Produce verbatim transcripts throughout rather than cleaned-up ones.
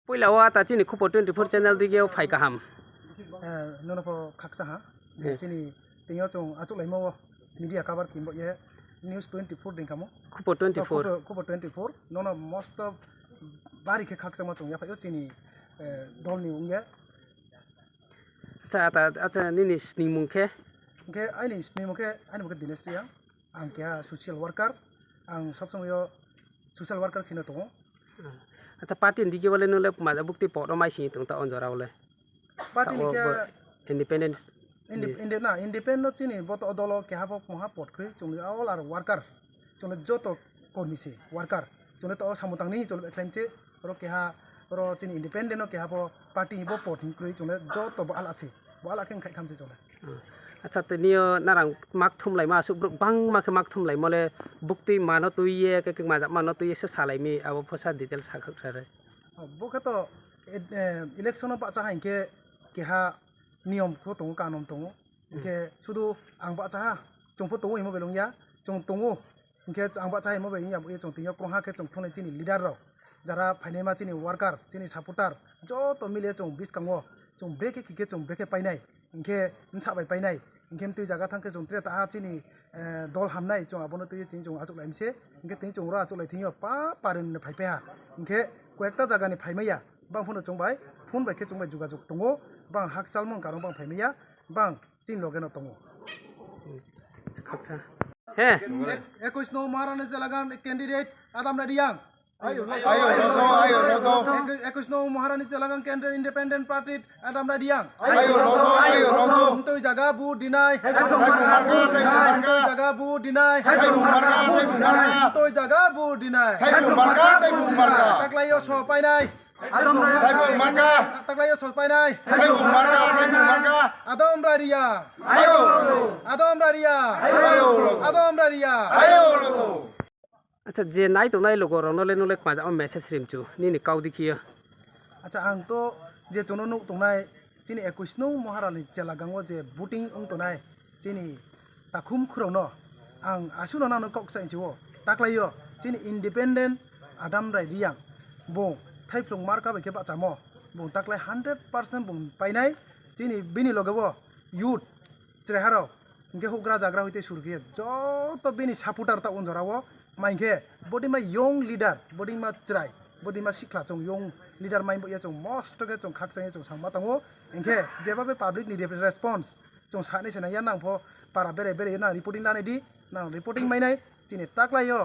Poila wo ata chini Khupo twenty four channel digi yo phai kaham. Eh, nono pho khaksa ha. Je chini tini yo chung achouhlaimo wo media cover khe bo ye News twenty four dei khamo. Khupo twenty four. Khupo, Khupo twenty four. Nono most of bari khe khakchangma chung yaphai ou chini, eh, dol ni ong ye. Acha, ata, acha, nini sningmung khe? Hing khe aini sningmung khe, aini mung khe Dinesh Reang. Ang keha social worker. Ang sob somoi yo social worker khe no tong ou. Acha, party ni digi wo le nung le kmaja buktui pot ro mai sing tong ta onjora wo le. Party ni khe independent. Inde-, inde-, na, independent no chini bo to dol o keha pho mungha pot kri, chung le all are worker. Chung le joto kormi se, worker. Chung le to samung tang ni, chung le khlai se, oro keha, oro chini independent no keha pho party ni bo pot hing kri, chung le joto bo ala se. Bo ala khe khai kham se chung le. Acha, tini yo narang mak thumlaima, asuh brouh bangma khe mak thumlaimo le, buktui ma no tui ye, khe, khe kmaja ma no tui ye, se salai mi, abo pho sa detail sa khaksa re. Bo khe to, eh, eh, election no bahcha ha hing khe keha niyom pho tong ou, kanon tong ou. Hing khe sudu ang bahcha ha, chung pho tong ou himo belong ya, chung tong ou. Hing khe ang bahcha ha himo bai ya, bo ye chung tini yo krungha khe chung thungnai chini leader rao, jara phainaima chini worker, chini supporter, joto mili ye chung buskang wo, chung brekhe khe khe chung brekhe painai. Hing khe bsa bai painai. Hing khe mtui zaga thanng khe chung tre ta ha chini, eh, dol hamnai, chung abo no tui ye chini chung achouhlai mi se. Hing khe tini chung ro achouhlai thing yo pa, pari ni phaipai ha. Hing khe koyekta zaga ni phaimai ya. Bang pho no chung bai, phone bai khe chung bai jogajog tong ou. Bang hakchalmung karon bang phaimai ya. Bang chini loge no tong ou. Khaksa. He. একুশ নং মহারানী চেলাগাং candidate Adam Rai Reang. Ayo, logo, ayo, logo. একুশ নং মহারানী চেলাগাং কেন্দ্র independent party Adam Rai Reang. Ayo, logo, ayo, logo. Mtui zaga vote dinai. Mtui zaga vote dinai. Mtui zaga vote dinai. Taklai yo so painai. Taklai yo so painai. Adam Rai Reang. Adam Rai Reang. Adam Rai Reang. Acha, je nai tongnai logo rao no le nung le kmajama message ri mchu, nini kau dei khe yo. Acha, ang to je chung no nuh tongnai, chini একুশ নং মহারানী চেলাগাং wo je voting ong tongnai, chini takhum khurao no, ang asuh no nang no kau kchaih mchu ou, taklai yo, chini independent Adam Rai Reang, bung thaiphlung marka bai khe bahchamo, bung taklai hundred percent bung painai, chini bini loge wo youth, chraiha rao, hing khe houhgra zagra hoite sur khe joto bini supporter ta onjora wo, mai hing khe bodeima young leader, bodeima chrai, bodeima sikhla chung young leader mai bo ye chung mosto khe chung khakchang ye chung sangma tang ou, hing khe jeba be public ni response chung sanai se nai ya, nang pho para bere bere ye nang reporting lanai di, nang reporting mai nai, chini taklai yo,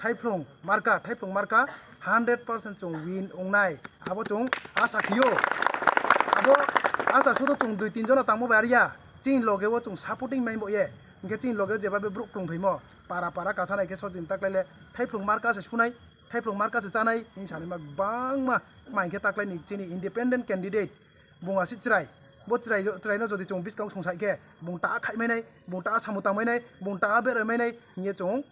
thaiphlung marka, thaiphlung marka, hundred percent chung win ong nai, abo chung asa khe ou. Abo asa sudu chung dui tin jona tangmo bai ari ya, chini loge wo chung supporting mai bo ye, hing khe chini loge wo jeba be brouh krungphaimo, para para kasa nai khe so chini taklai le, thaiphlung marka se sunai, thaiphlung marka se chánai hing sanaima gbangma, mai hing khe taklai ni chini independent candidate, bung asi chrai, bo chrai, chrai no jodi chung buskang sungsai khe, bung ta khaih mai nai, bung ta samung tang mai nai, bung ta bere mai nai hing ye chung,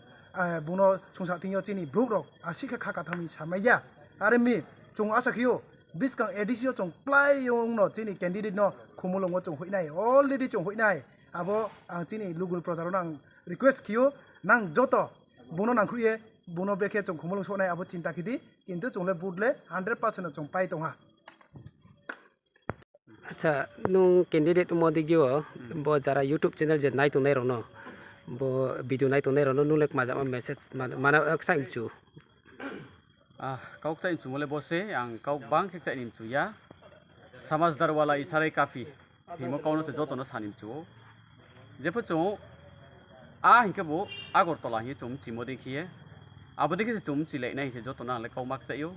eh, bung no sungsa thing yo chini brouh rao asi khe kha katham ni samai ya. Are mi, chung asa khe ou, buskang A D C yo chung klái ong no chini candidate no Khumulwng wo chung hoih nai, already chung hoih nai. Abo ang chini lugu ni proja rao no ang request khe ou, nang joto bung no nangkhruh ye, bung no brekhe chung Khumulwng souh nai abo chinta khe di, kintu chung le vote le hundred percent no chung pai tong ha. Acha, nung candidate ongmo dei yo, bo jara YouTube channel je nai tongnai rao no, bo video nai tongnai rao no nung le kmajama message ma-, mana, eh, kchaih mchu. Ah, kau kchaih mchumo le bo se, ang kau bang khe kchaih ni mchu ya. Samajhadar wala isharai kafi hingmo kau no se joto no sa ni mchu ou. Jepho chung, a hing khe bo Agartala hing ye chung mchimo dei khe ye, abo dei khe se chung mchilai nai hing se joto no ang le kau ma kchaih ou.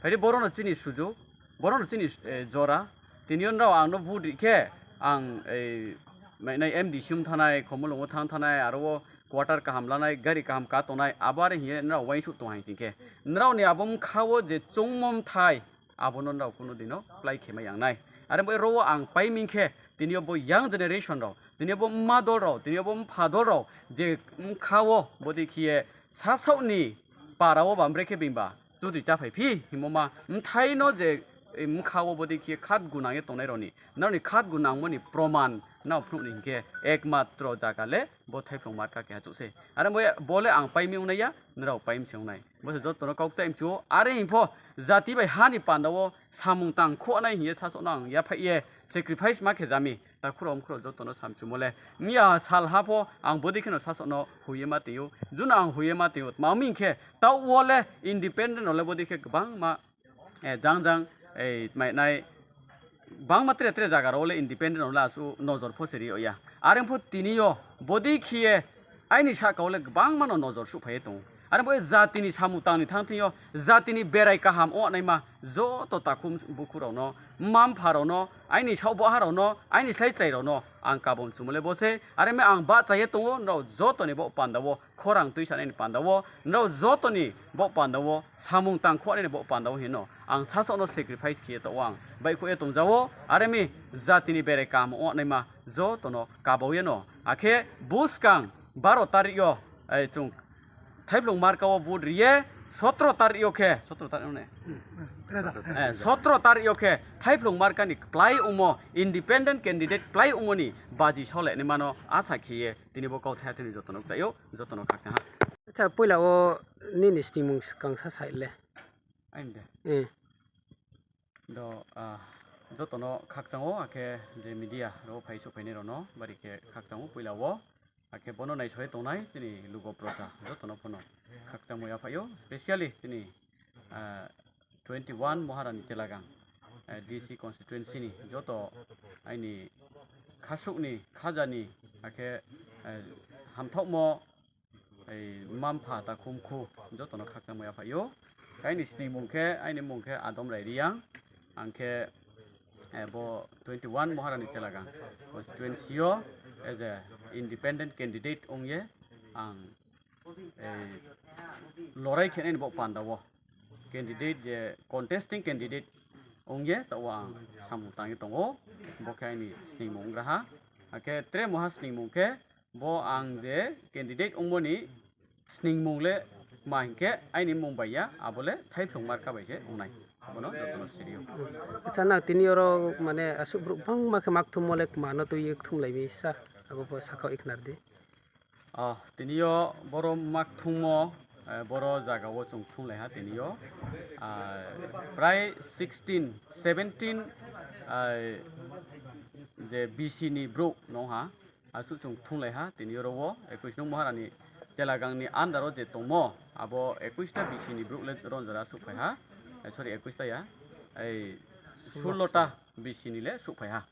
Phai di, boro no chini sujug, boro no chini, eh, jora. Tini yo nrao ang no vote ri khe, ang, eh, mainai M D C ong thanngnai, Khumulwng wo thanng thanngnai, aro wo quarter kaham lanai, gari kaham ka tongnai, abo are hing ye nrao uaingsouh tong hai sing khe, nrao ni abo bkha wo je choungmo bthai, abo no nrao kuno dei no klái khe mai yang nai. Are bo ro wo ang pai mi khe, tini yo bo young generation rao, tini yo bo mma dol rao, tini yo bo mpha dol rao, je bkha wo bodei khe ye sasaoh ni para wo ba brekhe being ba, judi cháphai phi hingmo ma bthai no je bkha wo bodei khe khatgu nang ye tongnai rao ni, nrao ni khatgu nangmo ni proman nrao phnuh ni hing khe ekmatro zaga le bo thaiphlung marka keha chouh sei. Are bo, bo le ang pai mi ong nai ya, nrao pai mi se ong nai. Bo se joto no kau kchaih mchu ou. Are hing pho jati bai ha ni panda wo samung tang khuh nai hing ye sasaoh no ang yaphaih ye sacrifice ma khe ja mi. Takhu rao mkhu rao joto no samchumo le, miya sal ha pho ang bodei khe no sasaoh no hoih ye ma tong ou. Juno ang hoih ye ma tong ou. Tma hing khe, taoh wo le independent rao le bodei khe gbangma, jang jang, tma nai, gbangma tre tre zaga rao le independent rao le asuh nojor pho se ri yag ya. Are pho tini yo bodei khe ye aini sahka wo le gbangma no nojor suhphai ye tong ou. Are pho jati ni samung tang ni thanng thing yo, jati ni berai kaham ong naima joto takhu bukhu rao no, mma mpha rao no, aini saohboha rao no, aini slái chrai rao no ang kabo mchumo le bo sei. Are mi ang bahcha ye tong ou, nrao joto ni baoh panda wo, khorang tuisanai ni panda wo, nrao joto ni baoh panda wo, samung tang khuh nai ni baoh panda wo hing no ang sasaoh no sacrifice khe ye taoh wo ang baihkhouh ye tong ja ou. Are mi jati ni berai kaham ong naima joto no kabo ye no. Akhe buskang baro tarik yo, chung thaiphlung marka wo vote ri ye, sotro tarik yo khe, sotro tarik yo khe thaiphlung marka ni kplái ongmo, independent candidate kplái ongmo ni baji saolai naima no asa khe ye tini bo kauthai ha tini joto no kchaih ou, joto no khakchang ha. Acha, poila wo nini sningmung skang sa sai le. Aini de. Do, joto no khakchang ou, akhe je media rao phai souhphainai rao no bari khe khakchang ou poila wo. Akhe bo no naisao ye tongnai chini lugo proja joto no pho no khakchangmo yaphaih ou, specially chini twenty one Maharani Chelagang, DC constituency ni joto aini khasuh ni, khaja ni, akhe hamthaohmo mma mpha takhu mkhu joto no khakchangmo yaphaih ou. Aini sningmung khe, aini mmung khe Adom Rai Reang, ang khe bo twenty one Maharani Chelagang constituency yo as a independent candidate ong ye ang lorai khe nai ni baoh panda wo candidate je contesting candidate ong ye taoh wo ang samung tang ye tong ou, bo khe aini sningmung ong gra ha. Akhe tre muha sningmung khe bo ang je candidate ongmo ni sningmung le tma hing khe aini mmung bai ya, abo le thaiphlung marka bai se ong nai. Abo no joto no siri ou. Acha, nang tini yo ro mane asuh brouh bangma khe ma kthummo le kma no tui ye kthumlai mi sa, abo pho sakhaoh ye khna ri di. Tini yo boro ma kthummo, boro zaga wo chung kthumlai ha tini yo prai sixteen, seventeen je BC ni brouh nung ha. Asuh chung kthumlai ha tini yo ro wo ekush nung Maharani Chelagang ni under wo je tongmo, abo ekush ta BC ni brouh le ronjora souhphai ha. Sorry, ekush ta ya, sullo ta BC ni le souhphai ha.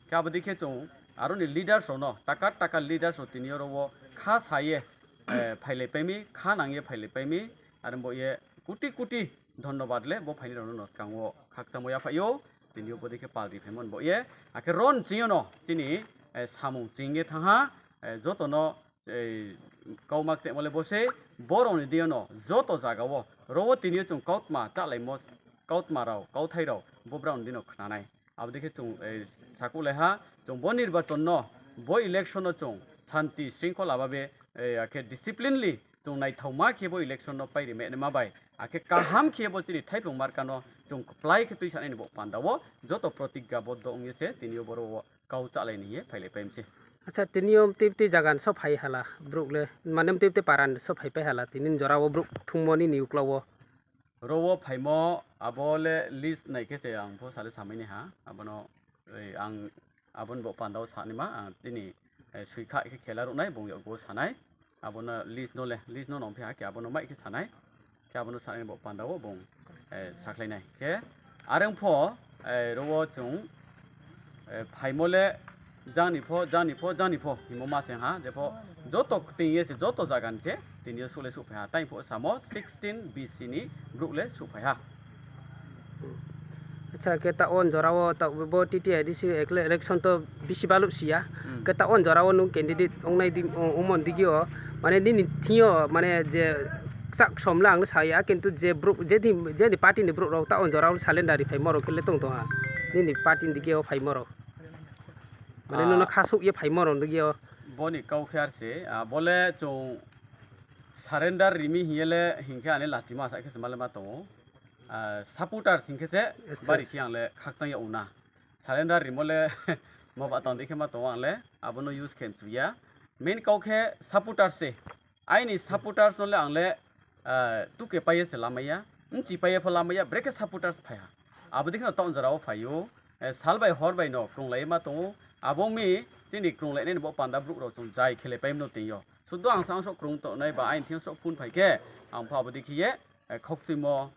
Khe abo dei khe chung aro ni leaders rao no, takar takar leaders rao tini yo ro wo kha sa ye phailaipai mi, kha nang ye phailaipai mi. Are bo ye kuti kuti dhonnobad le bo phainai rao no no skang wo khakchangmo yaphaih ou. Tini yo bo dei khe pal ri phaimo ni bo ye, akhe ron ching yo no chini samung ching ye thanng ha. Joto no kau ma kchehmo le bo sei, bo rao ni deing yo no joto zaga wo ro wo tini yo chung kautma chálaimo, kautma rao, kauthai rao bo brao ni deing no khna nai. Abo dei khe chung sakuhlai ha, chung bo nirbachon no, bo election no chung santi sringkhola babe, akhe disciplinely chung naithaoma khe bo election no pairi mai naima bai, akhe kaham khe bo chini thaiphlung marka no chung kplái khe tuisanai ni bo panda wo joto protigga boddo ong ye se tini yo boro wo kau chálai ni hing ye phailaipai mi se. Acha, tini yo mtui mtui zaga ni so phai hala brouh le, mane mtui mtui para ni so phaipai hala tini jora wo brouh kthummo nini uklau wo? Ro wo phaimo abo le list nai khe se ang pho sa le samai nai ha, abo no, ang abo ni bo panda wo sa naima, ang chini, soi kha khe khela ruh nai, bung yakgu wo sa nai. Abo no list no le, list no nung phi ha khe abo no mai khe sa nai. Khe abo no sa nai ni bo panda wo bung sakhlai nai khe. Are ong pho, ro wo chung phaimo le jang ni pho, jang ni pho, jang ni pho hingmo ma se ha, je pho joto kting ye se, joto zaga ni se tini yo souh le souhphai ha. Tai pho samo sixteen BC ni brouh le souhphai ha. Acha, khe taoh wo jora wo taoh bo TTAADC ele-, election to bisi baluh si ya. Khe taoh wo jora wo nung candidate ongnai di, o-, ongmo ni digi yo, mane nini thing yo, mane je kchak som le ang le sa ya, kintu je brouh, je ni, je ni party ni brouh rao taoh wo jora wo surrender ri phaimo rao khe le tong tong ha. Nini party ni digi yo phaimo rao. Mane nung no khasouh ye phaimo rao ni digi yo. Bo ni kau khe ar se, bo le chung surrender ri mi hing ye le hing khe ani lachima sa khe se ma le ma tong ou. Supporters hing khe se bari khe ang le khakchang yag ou na. Surrender rimo le ma ba tang dei khe ma tong ou ang le, abo no use khe mchu ya. Main kau khe supporters se. Aini supporters no le ang le tuke pai ye se lamai ya, bchi pai ye pho lamai ya, brekhe supporters phai ha. Abo dei khe no taoh jora wo phai ou, sal bai hor bai no krunglai ye ma tong ou. Abo ong mi chini krunglainai ni bo panda brouh rao chung jai khelai pai mano tong yo. Sudu ang sa ang souh krung tongnai ba aini thing souh phone phai khe, ang pho abo dei khe ye, khakchuimo,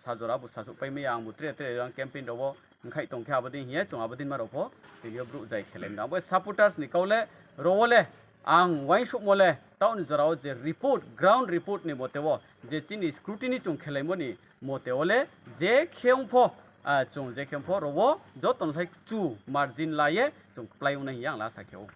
sajora bu sasuh pai mai ya, ang bu tre tre ang campaign rao wo ongkhaih tong khe abo dei hing ye chung abo dei ma rao pho tini yo brouh jai khelai mano. Abo supporters ni kau le ro wo le ang uaingsouhmo le taoh ni jora wo je report, ground report ni mote wo, je chini scrutiny chung khelaimo ni mote wo le, je khe ong pho, chung je khe ong pho ro wo joto no thai kchu margin la ye chung kplái ong nai hing ye ang le asa khe ou.